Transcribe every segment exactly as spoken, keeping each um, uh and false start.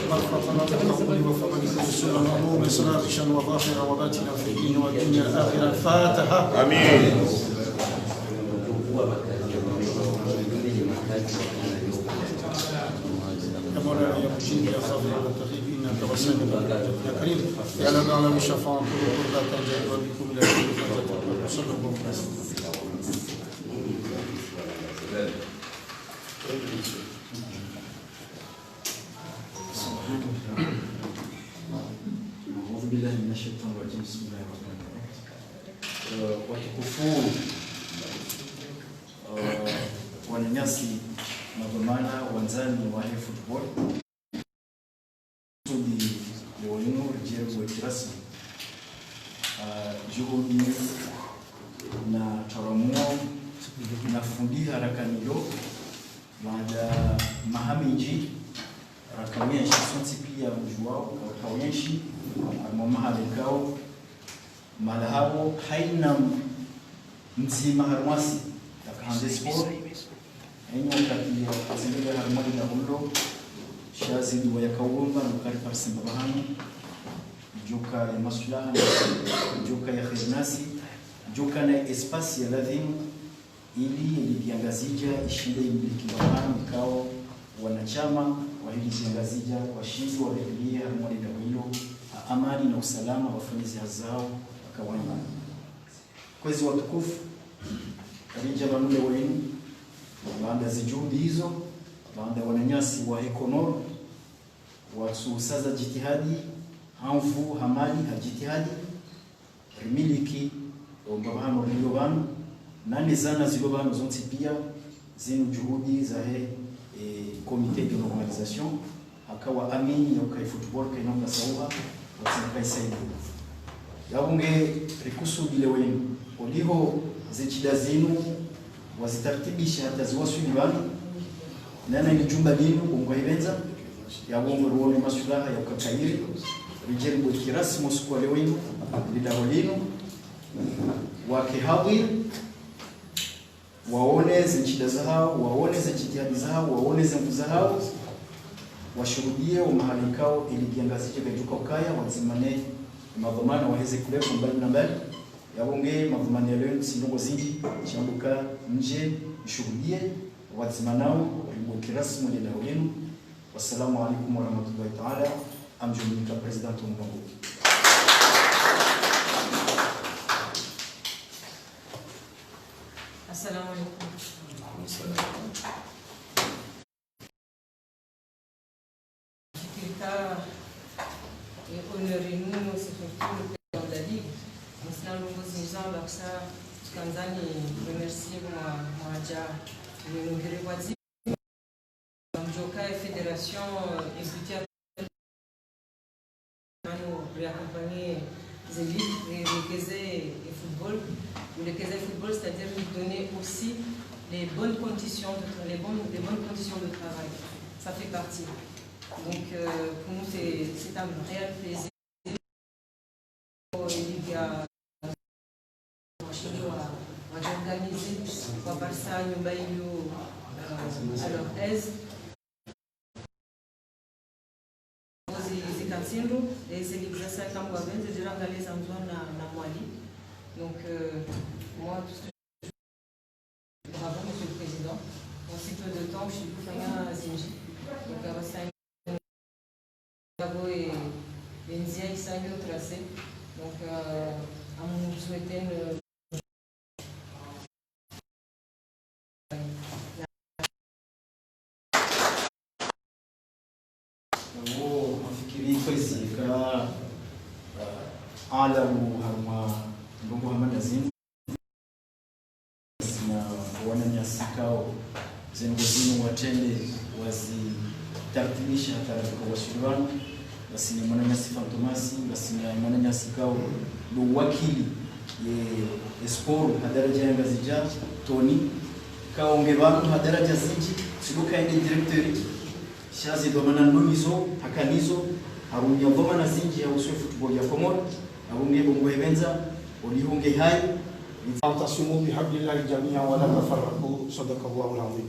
مغفرة وتقبل وفضل كل سنة وعموم إصلاح شأن وظاهر وباطنة في الدين والدنيا الآخرة. الفاتحة. آمين. يا مولانا يا مجيب يا غافر يا لطيف إنك واسع يا كريم. يا لنا لنا الشفاعة كل قربة جاء بكم إلى كل حاجة. وصلى الله عليه وسلم. أعوذ بالله من الشيطان الرجيم. بسم الله الرحمن الرحيم. Eh, watukufu, eh, wananyasi, madhwamana, wandzani wahe football. Kusudi leo linu ridje riweke rasmi, ah, juhudi na taramuo na fundi haraka nilo, baada maha mindji, raka wenshi, sontsi pia mdjuao, raka wenshi, harumwa mahala ikao, mahala hapvo, haina mdzima harumwasi, yakahandza sport. Enyi wakati ya kazindele harumwa lila hullo, sha zidua yakawomba, nukari parsimba pvahanu, djoka ya maslaha, djoka ya kheri nasi, djoka na espace ya ladhimu, ili ye ligi ya Ngazidja ishinde imiliki pvahanu, ikao wanachama wahe ligi ya Ngazidja washinde waregelee harumwa lila hullo, ha amani na usalama, wafanye zihazi zao, wakawaida. Kwezi watukufu, karidja pvanu leo linu, baanda zijuhudi izo, baanda wananyasi wahe Komori, watsusaza jitihadi, ha nvu, ha mali, ha jitihadi, rimiliki, omba pvahanu rilio pvanu, na ne zana zilio pvanu zontsi pia, zinu juhudi zahe, eh, comité de normalisation, haka waamini ya uka ye football kaina ukasauha, watsi uka isaidia. Yapvo nge rikusudi leo linu, oliho ze shida zinu, wazitartibisha hata ziwaswili pvanu, nana ni jumba linu, ngwa ipvendza, yapvo nge ruone maslaha ya uka kayiri, ridje riweke rasmi usiku wa leo linu, lidaho linu, wake hadhir, waone ze shida zahao, waone ze jitihadi zahao, waone ze nvu zahao, washuhudie wo mahala ikao ye ligi ya Ngazidja kaidjoka ukaya, wadzima ne madhwamana wahe ze club mbali na mbali, yapvo nge madhwamana ya leo tsi ndrongo zindji, sha mbuka ndje mshuhudie, wadzima nao, riweke rasmi lidaho linu. Wassalamu alaikum warahmatullahi taala, amjumika président wa mlongo. Assalamu alaikum. Fikiri ka, eh, honneur inu, c'est surtout le président de la ligue. Ngasina ndrongo zindji za amba, kisa tsikandza ni remercier mwa, mwadja, ni mungire kwa zi. Mdjoka ye fédération, euh, éduquer, mano, réaccompagner ze ligue, ré-, rékeze ye football. Rékeze ye football, c'est-à-dire lui donner aussi les bonnes conditions de tra-, les bonnes, les bonnes conditions de travail. Ça fait partie. Donc, euh, pour nous, c'est, c'est un réel plaisir. Ligue ya, wa, wa organisé, wa Barça, nyumba ilio, euh, à leur aise. Zi, zika ntsindo, et c'est l'exercice comme wa benze, durant les Antoine na, na Mwali. Donc, euh, moi, tout ce que Bravo, Monsieur le Président. En si peu de temps, je suis pour faire un zinji. Donc, euh, c'est un bravo et, et une zia qui s'est tracée. Donc, euh, à mon souhaiter une, Wo, mafikiri kwezi ka, eh, ala u harumwa ndrongo hama ndazinu. Ngasina wananyasi ikao, ze ndrongo zinu watrende, wazitartibisha hata rafika wa shirwani. Ngasina mwananyasi Fantomasi, ngasina mwananyasi ikao, ndo wakili, ye, ye sport, ha daraja ya Ngazidja, Tony. Ikao nge pvanu, ha daraja zindji, tsi ndo kaye nde directeur. Sha ze dhwamana ndo nizo, haka nizo, harumwa dhwamana zindji ya uswe football ya Komori, harumwa bongo ebendza, olihunge hai, واعتصموا بحبل الله جميعا ولا تفرقوا. صدق الله العظيم.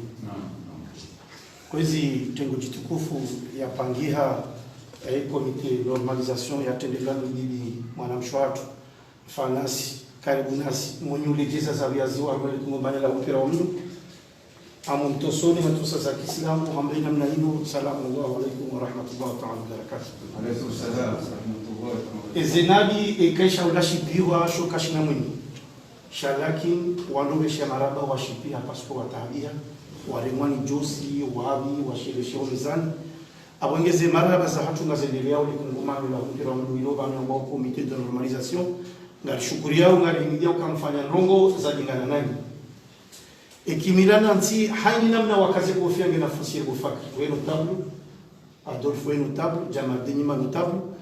Kwezi tengo djitukufu ya pangiha, eh, comité normalisation ya tendela bibi mwanamshe watru, mfano nasi, karibu nasi, mwenye ulegeza zawiya ziwa, mwenye kungombana la mpira wa mndru. Amu mtosoni, matosa za kiislamu, hambe namna inu, salamu allahu alaikum wa rahmatullahi ta'ala wa barakatuh. Alaikum salam wa rahmatullahi wa barakatuh. Eze nabi, e kaisha ula shipiwa, sho kashina mwinyi. Sha lakin, wandru weshe marahaba washipiha, parce que watabiha, waremwa ni djosi, wabi, washereshe omezani. Apvo nge ze marahaba zahatru ngazendelea, ole kungumano la mpira wa mndru ilo pvanu ambao comité de normalisation, ngarishukuriao, ngarihimidiao, uka mfanya ndrongoo zalingana nanyi. Ekimila na ntsi, haina namna wakaze kofia nge nafasi ya kofaka. Weno tablo, Adolphe weno tablo, Jamaldini mano tablo.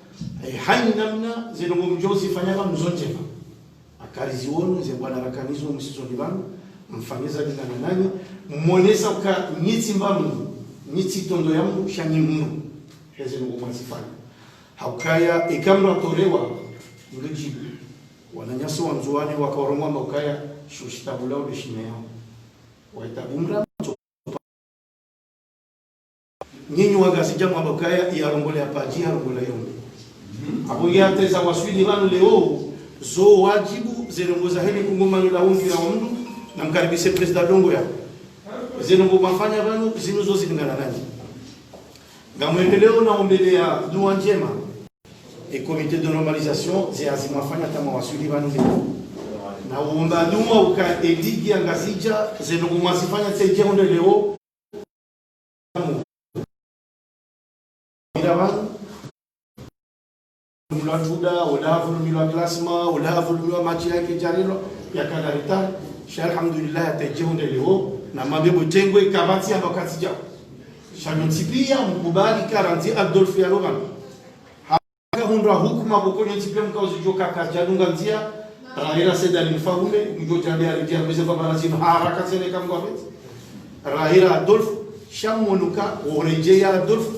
Eh, haina namna, ze ndrongoo mdjo zifanya pvanu zo ndjema. Akarizi wonu, ze bwana rakanizo, musizoni pvanu, mfanye zalingana nanyi, monesa uka nyi tsi mba mndru, nyi tsi tondo ya mndru, sha nyi mndru. Heze ndrongoo mwazifanya. Haukaya, eka mndru atorewa, mndru djibu. Wananyasi wa Ndzuwani wakaorongwa amba ukaya, sho shitabula ule shime yao. Waitabu mra, nyinyi wa Ngazidja mwamba ukaya, ya rongole ya padji, ya rongole ya ombe. Apvo nge hata eza waswili pvanu leo, zo wadjibu, ze ndrongoo za hene kungumano la mpira wa mndru, na mkaribise président ndrongoo ya. Ze ndrongoo mwafanya pvanu, zinu zo zilingana nanyi. Ngamwendeleo na ombeleya dua ndjema. E comité de normalisation, ze hazi mwafanya hata mwawaswili pvanu leo. Na uomba dua uka e ligue ya Ngazidja, ze ndrongoo mwazifanya tsedje ondeleo. Ila pvanu. Mlwa tuda, ola havulumilwa classement, ola havulumilwa match yake djarilo, ya kadarita. Sha alhamdulillah, ya tsedje ondeleo. Na mabebo tengwe, kapvatsi ya wakati djao. Sha nyontsi piya, mkubali, karandzi Adolphe ya lo pvanu. Kahundra hukuma koko nyontsi piya mkao zidjo kaka djadunga ndzia, rahera Said Ali Mfaume, mdjo djande ya redjeya, mweze pvapvara zinu, haraka tsene kamgwa feti. Rahera Adolphe, sha mwonuka, oredjeya Adolphe,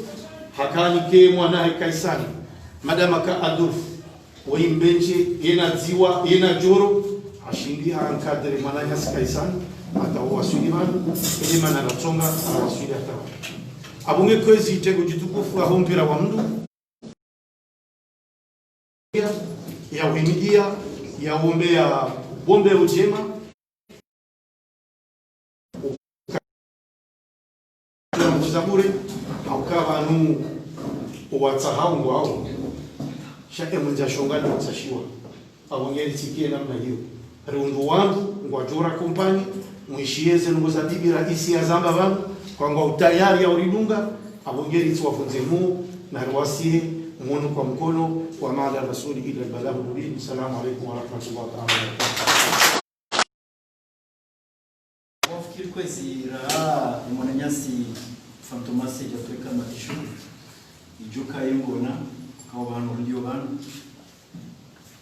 hakani ke mwana he Kaisani. Madama ka Adolphe, woyi mbendje, yena dziwa, yena djoro, hashindi ha encadrer mwananyasi Kaisani, hata owaswili pvanu, ele mana ratsonga, owaswili hata pvanu. Apvo nge kwezi tengo djitukufu, aho mpira wa mndru. Ya uhimidia, ya uombeya, uombeya ndjema. Uka-, uza bure, hauka pvanu uwatsaha ngwao. Sha ke mwendza shonga ni utsashiwa. Apvo nge ritsikie namna iyo. Riundru wandru, ngwadjo ra accompagner, mwishiye ze ndrongoo za bibi raisi ya zamba pvanu, kwa ngwa utayari ya uridunga, apvo nge ritsi wavundze mu, na riwasiye, mwono kwa mkono, wa ma ala rasuli illa al-balaghu mubin. Assalamu alaikum wa rahmatullahi wa barakatuh. Wafikiri kwezi ra mwananyasi Fantomas djatweka matishu, idjoka yengona, kawa pvanu, ndio pvanu.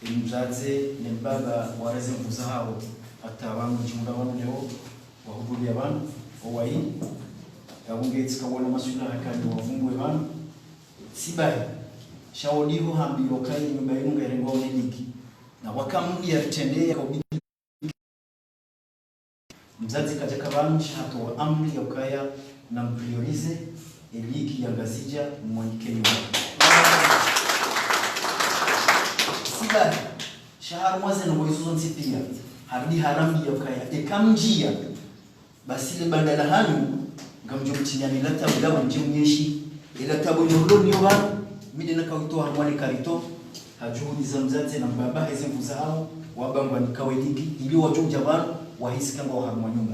Emdzadze ne mbaba wareze mvuza hawo, hata pvanu djumla pvanu leo, wahudhuria pvanu, owayi, yapvo nge tsika wona maswila hakani wavumbuwe pvanu, tsi bahi, sha woliho hambilwa kayi nyumba yinu ngerengwa one ligi. Na waka mndru ya ritende ya kobi. Mdzadze kadjaka pvanu sha hatowa amri ya ukaya na mprioriser e ligi ya Ngazidja mwanike nyuma. Tsi bahi, sha harumwa ze ndrongoo izo zontsi piya, harudi harambiya ukaya, eka mdjiya, basi le banda la hanyu, ngamdjo mtinyani la tabu la mdje mnyeshi, ela tabu ino lo niyo pvanu, mi nde naka utowa harumwa le karito, ha juhudi za mdzadze na mbaba heze mvuza hawo, wabangwa ni kawe ligi, ili wadjo udja pvanu, wahisi kamba wa harumwa nyumba.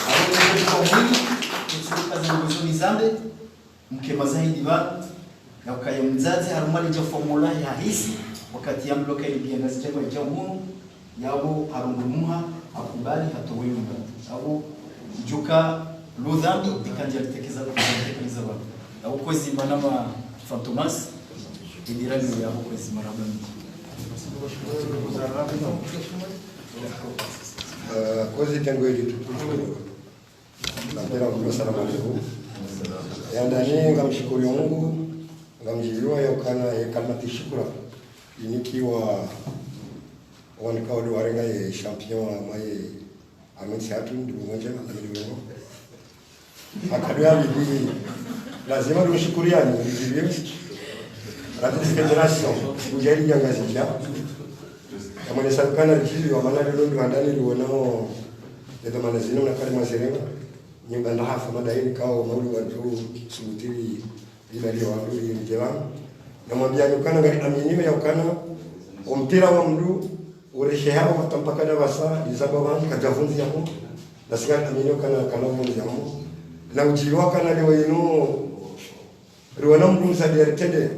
Awo ni kwa mwinyi, nitsuka za mvuzo nizambe, mke mazahidi pvanu, ya ukaya mdzadze harumwa le dja fomola ya hisi, wakati ya mloka ili biya Ngazidja kwa dja umunu, yapvo harongumuha, hakubali, hatowe nyumba. Yapvo idjoka lo dhambi, ikandja litekeza, litekeza pvanu. Yapvo kwezi mwanama Fantomas, idirani yapvo kwezi marahaba mendji. Eh, kwezi tengo ili tukufu. Na pia kwa salamu alaikum. Yandani ngamshukuru Mungu, ngamdjiliwa ya ukana ye kalimati shukura. Inikiwa wanika wali warenga ye champion wa mwaye Ahmed Siatu, ndi mwenje, na ndi mwenje. Akadu ya bibi, lazima tumshukuru yani, bibi. Rati fédération, ujali ya Ngazidja. Kamwene sankana jili, wa mana lolo ndi wandani liwonao, leto mana zinu na kali mazerenga. Nyimba ndahafa madaini kao, mauli watu, sumutiri, Ibali ya wandru ili mdje pvanu. Namwambia ni ukana ngari aminio ya ukana, ompira wa mndru, uresheha wa tampaka da pvasa, izaba pvanu, kadjavundzi ya mo. Nasi ngari aminio ukana, kana vundzi ya mo. Na udjiliwa ukana leo inu, riwana mndru msadi ya ritende.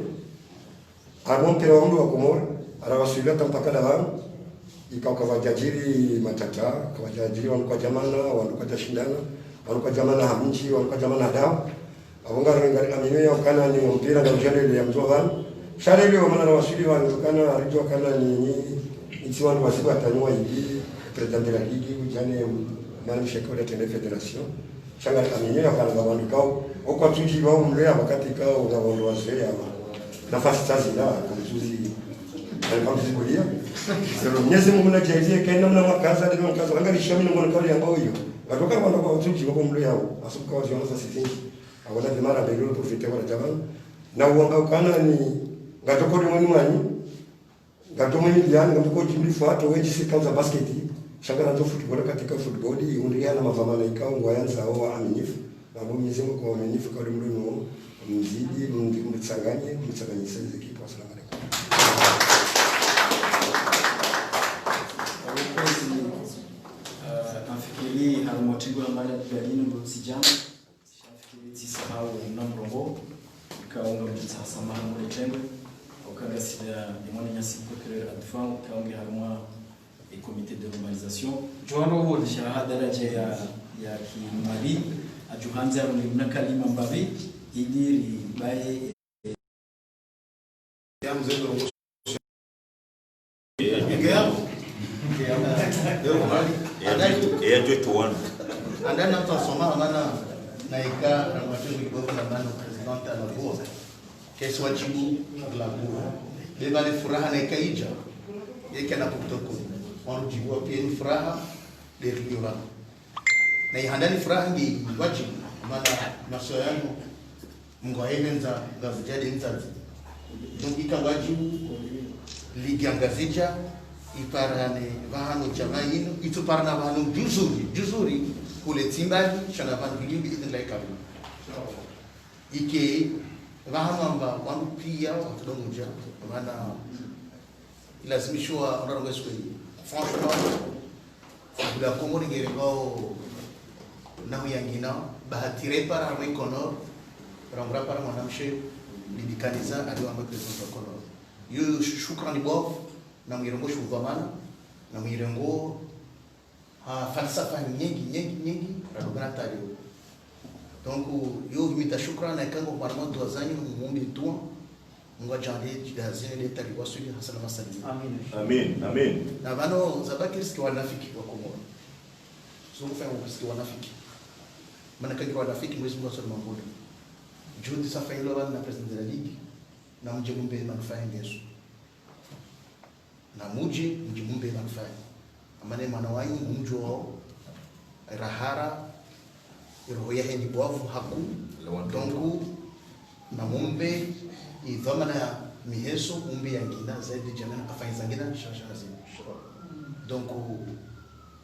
Amo mpira wa mndru wa Komori, arawaswili tampaka da pvanu. Ikao kwadjadjiri matata, kwadjadjiri wandru kwadjamana, wandru kwadjashindana, wandru kwadjamana ha mdji, wandru kwadjamana ha daho. Abo ngari, ngari aminio ya ukana ni mpira ngari udjandele ya mndru wa pvanu. Sha leo wa mana rawaswili pvanu ukana, aridjo ukana ni, ni, itsi wandru wasibu atani wa ili, président de la ligue, udjane, mana msheke wa tende fédération. Sha ngari aminio ya ukana ngapvo wandru kao, okwa tsudji wa umle ya wakati kao, ngapvo wandru wazee ya ma. Nafasi tazila, kamtsuzi, kamtsuzi kulia. Sero, Mwenyezi Mungu na jaizi, kena mna makaza, ndio makaza, ngari shami na mwana kali ambao hiyo. Watoka wana kwa tsudji wa umle yao, asubuka wa ziona nafasi zinji. Awona vimara mbele, profiter wa jamaa. Na uwamba ukana ni, ngatoko ni mwenye mwanyi, ngato mwenye liani, ngamtoko jimli fuato, wenji si kanza basket, sha ngara nto football katika football, undria na mavamana ikao, ngwayanza wa aminifu, na Mwenyezi Mungu kwa aminifu, kwa mndru no, mzidi, mndi, mtsanganye, mtsanganye saizi ekipa, assalamu alaikum. Abakozi, eh, nafikiri, harumwa tsingo ya mada ya linu ndo tsi djambo. Shafikiri tsisahau mna mrongoo, ikao ngamdjutsaha samaha mure tengwe, ukanga sida imwana nyasi procureur adjoint, ikao nge harumwa e comité de normalisation. Joano Ward. Sha ha daraja ya, ya kimali, adjuhandza harumwa mna kalima mbapvi, ili ribaye Ya mze mrongo. Inge yabo. Inge yabo. Leo mali. Eya, eya, twenty-one. Anda na mtu asoma, mana na ika na matu ni bovu na mana président na bovu. Kesi wadjibu la bovu. Beba le furaha na ika idja. Yeke na protocole. Wanu djibu wa pia ni furaha, de riora. Na ihandani furaha ngi wadjibu, mana maso yanu, Mungu ayevenza, Ngazidja de ndzadze. Donc, ika wadjibu, ligue ya Ngazidja, iparane pvahanu djama yinu, itsuparana pvahanu djuzuri, djuzuri, kule tsimbali, sha na pvanu bilimbi, idhini la ikabu. Ike, pvahanu amba, wanu pia, watudongo dja, mana, ilazimishiwa, ona rongo eswe. Franchement, Football ya Komori ngerengao nahu yangina, bahati repara harumwa Comores, rangu rapara mwanamshe, Bibi Kaniza, aliwa amwe président wa Comores. Yo shukrani bovu, na mwirengo shuvamana, na mwirengo, ha, falsafa nyengi, nyengi, nyengi, radogana talio. Donc, yo himita shukran, na ikango kwa mwanamwa dua zanyu, mumbi dua, Mungu adjaanlie djitihadi zinu de tari waswili hasana masalimi. Amin. Amin, amin. Na pvanu zabaki risiki wanafiki wa Komori. Zungu fanya risiki wanafiki. Mana kangi wanafiki, Mwenyezi Mungu asoni mambuda. Juhudi safanyilwa pvanu na président de la ligue, na mdje mumbe manufaa ngezo. Na mudje, mdje mumbe manufaa. Amane mwana wanyu, mumdjuwao, rahara, iroho yahe ni bovu haku. Donc, na mumbe, idhwamana ya miheso, mumbe yangina, zaidi djamana, afanye zangina, shasha zinu. Donc,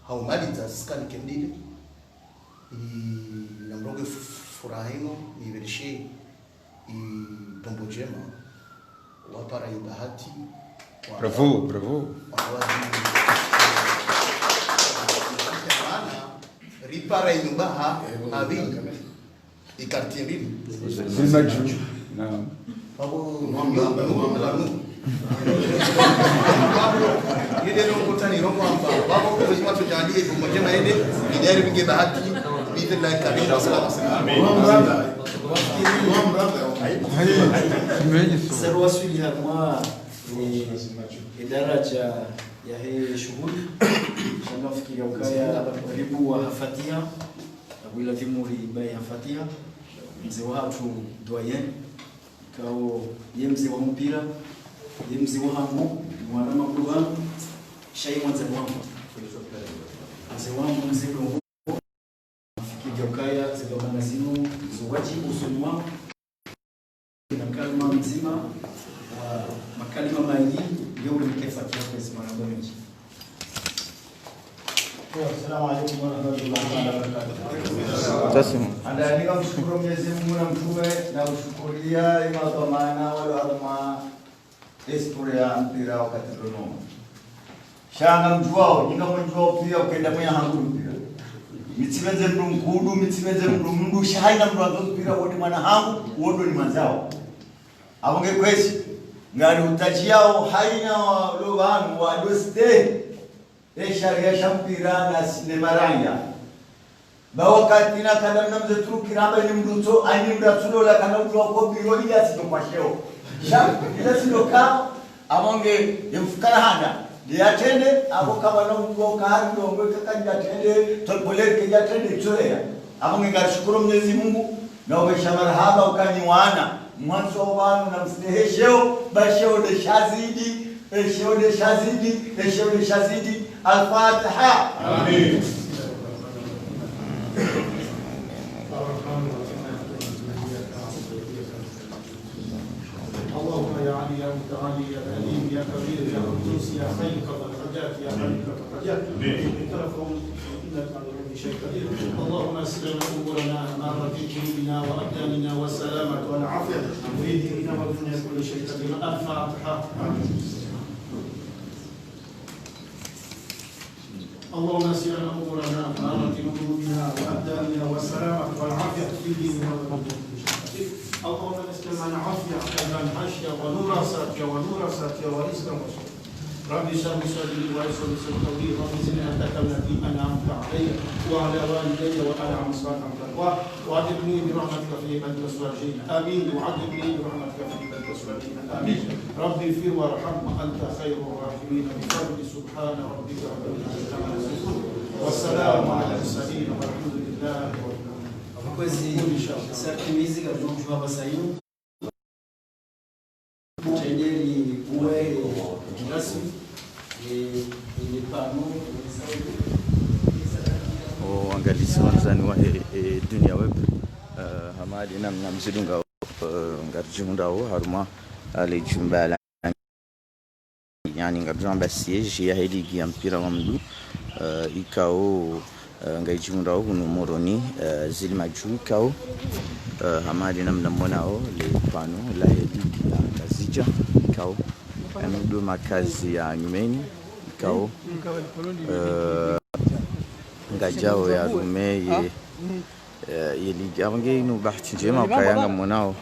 haumaliza, zisika ni kendile, i, namrongo furaha inu, ni velishe, i, tombo djema. Wapara ibahati. Bravo, bravo. Mana, ripara inyumba ha, avi. I quartier mbili. Zima juu. Naam. Babo, mwamba, mwamba. Babo, yede longo tani, longo amba. Babo, kwa heshima tujali, kwa jema yede, idari binge bahati, bidhi la kabisa, salama, salama. Amin. Mwamba. Mwamba. Sero waswili harumwa, eh, idaraja yahe shughuli. Sha ngamfikiri ukaya ribuwa ha Fatiha. Abu ilazimu ribaye ha Fatiha. Mze wahatru doyen, ikao ye mze wa mpira, ye mze wahangu, mwana makuba, sha ye mwandzani wangu. Mze wangu, mze Dongo, mafikiri ya ukaya, ze dhwamana zinu, zo wadjibu usoni mwangu. Na kalima ndzima, ah, makalima mayili, yo ulimike Fatiha kwezi mwana mwenji. Assalamu alaikum warahmatullahi wabarakatuh. Tasim. Anda nika mshukuru Mwenyezi Mungu na mtume na ushukuria ye madhwamana walo harumwa esport ya mpira wakati rono. Sha ngamdjuwao, nyi ngamdjuwao pia ukaya mwana hangu mpira. Mi tsipvendze mndru mkudu, mi tsipvendze mndru mndru, sha haina mndru wandzo mpira, wo nde mwana hangu, wo ndo nimwandzao. Apvo nge kwezi, ngari utadjiyao haina walo pvanu wa doste, e sharia sha mpira na sinema raya. Ba wakati na kanda mna mze Turuki ramba ni mndru tso, ani mndru atsulola kana mndru wa ko biro ili asidjo kwa sheo. Sha, ili asidjo ka, apvo nge, ye mfukara handa, ndi yatrende, apvo kapvana mndru wa ukari ndongo, kaka ndi yatrende, tolpole ke ndi yatrende, itsoleya. Apvo nge ngarishukuru Mwenyezi Mungu, na upvesha marahaba ukaya nyi wana, mwandzo pvanu na msine he sheo, ba sheo nde shazidi, e sheo nde shazidi, e sheo nde shazidi. Al-Fatiha. Amin. اللهم يا علي يا متعالي يا كريم يا كبير يا قدوس يا حي قبل الحاجات يا حي قبل الحاجات. اعترف إنك على كل شيء قدير. اللهم يسر لنا أمورنا، أمارة قلوبنا وأبداننا والسلامة والعافية في ديننا ودنيا كل شيء قدير. الفاتحة. اللهم يسر لنا أمورنا، أمارة قلوبنا وأبداننا والسلامة والعافية في ديننا ودنيا كل شيء قدير. اللهم اسقنا ماء عافية، غيثا هاجيا، ونورا ساطعا، ونورا ساطعا، ورزقا واسعا. رب اشرح لي صدري ويسر لي أمري، رب زدني علما، الذي أنعمت علي وعلى والدي وأن أعمل صالحا ترضاه، وألحقني برحمتك في عبادك الصالحين. آمين. وألحقني برحمتك في عبادك الصالحين. آمين. رب اغفر وارحم وأنت خير الراحمين. بفضل سبحان ربك رب العزة عما يصفون. والسلام على المرسلين والحمد لله رب العالمين. Abakozi, sarti mizi, gari no mtu haba sayu. Tenderi uwe rasmi, eh, ile pano, o wangalizi wandzani wahe, eh, Dunia Web, eh, hama adi namna mzidungao, eh, ngaridjihundrao harumwa, eh, le djumba la, yaani ngaridjo amba siège yahe ligi ya mpira wa mndru, eh, ikao, eh, ngayidjihundrao hunu Moroni, eh, Zilimadju ikao, eh, hama adi namna mwonao le pano lahe ligi ya Ngazidja ikao, anu ndo makazi ya nyumeni ikao, eh, ngayidjao yarume ye, eh, ye ligi. Apvo nge inu bahati ndjema ukaya ngamwonao,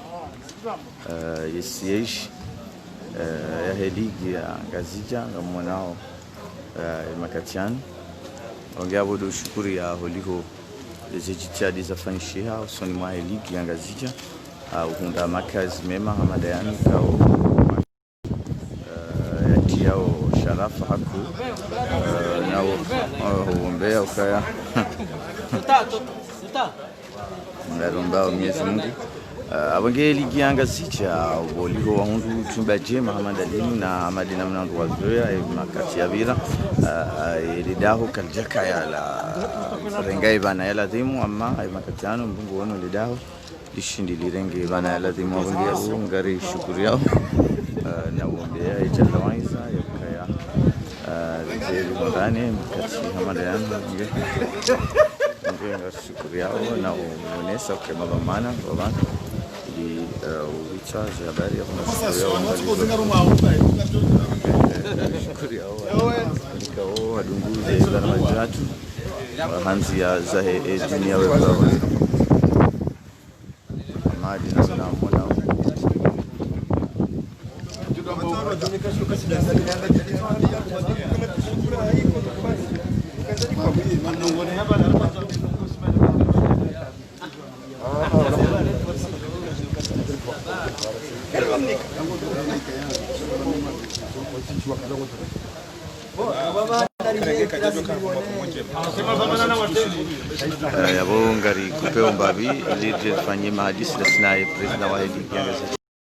eh, ye siège, eh, yahe ligi ya Ngazidja ngamwonao, eh, ye makati yanu. Apvo nge apvo ndo ushukuru ya holiho ze jitihadi zafanyishiha usoni mwahe ligi ya Ngazidja, ah, uhundra makazi mema hama ndayanu ikao, eh, yatiyao sharafa haku, eh, nawo, eh, huombea ukaya. Ngarombao Mwenyezi Mungu. Eh, apvo nge ligi ya Ngazidja, uboliho wahundru djumba djema hama ndalinu na hama ndina mna wandru wazoea, eh, makati yapvira, eh, eh, le daho kalidjakaya la renga ipvana ya ladhimu, amma, eh, makati yanu, mbungu wono le daho lishindi lirenge ipvana ya ladhimu. Apvo nge apvo ngarishukuriyao, eh, na uombea idjaliwa iza ya ukaya, eh, zeri mundani makati hama ndayanu, nge, nge ngarishukuriyao na uonesa ukaya mapvamana, pvamana, ili, eh, uwitsa ze habari ya kuna shukuriyao, ngarishukuriyao, ikao wadungu ze barnamaji yatru, wahandzi ya zahe, eh, Dunia Web. Hama adi namna mwonao. Eh, yapvo ngari kupe o mbapvi, ili ridje rifanye mahadisi ndasi naye président wahe ligue ya Ngazidja